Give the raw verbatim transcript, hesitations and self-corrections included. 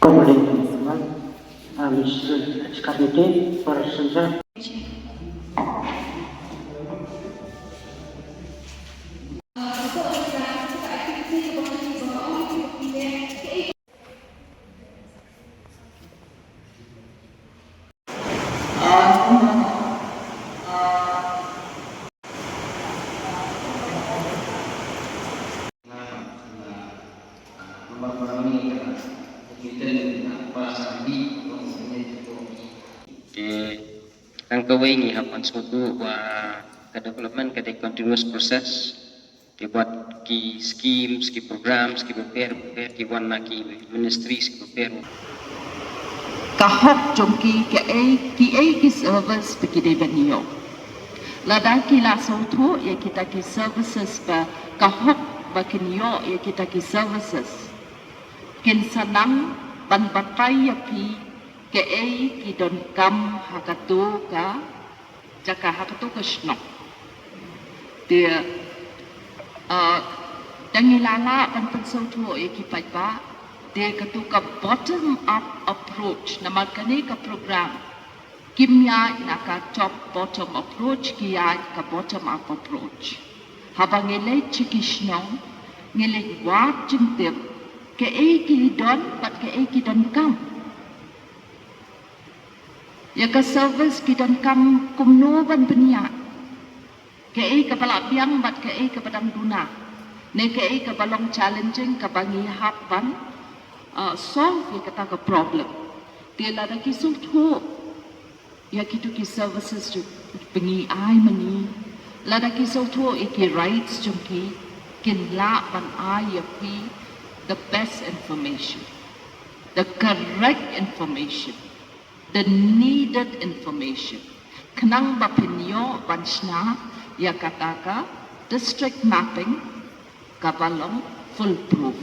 Komodin Nasional, Amish Security, Parasanja. Te tang kawei ngi hap ban sngewthuh ba ka development ka dei continuous process. Te bad ki schemes, ki programs, ki bapher bapher ki wan na ki ministries ki bapher. Ka hok jong ki, kiei kiei ki service ba ki dei ban ïoh. Lada ki la sngewthuh ïa kita ki services ba ka hok ba kin ïoh ïa kita ki services, kin sa nang ban batai ïa phi kaei ki donkam ha kato ka jaka, ha kato ka shnong. Te, uh, da ngi la lah ban pynsngewthuh ïa ki paidbah, te kato ka bottom up approach, namar kane ka program kim ïaid na ka top bottom approach, ki ïaid ka bottom up approach. Haba ngi leit sha ki shnong, ngi leit wad jingtip kaei ki don bad kaei ki donkam. Ïa ka service ki donkam kumno ban pynïaid. Kaei kaba la biang bad kaei kaba dang duna, ne kaei kaba long challenging kaba ngi hap ban, uh, solve ïa kata ka problem. Te lada ki sngewthuh ïa kito ki services jong ba ngi ai mynne, lada ki sngewthuh ïa ki rights jong ki, kin lah ban ai ïa phi the best information, the correct information, the needed information, khnang ba phin ïoh ban shna ïa kata ka district mapping kaba long foolproof.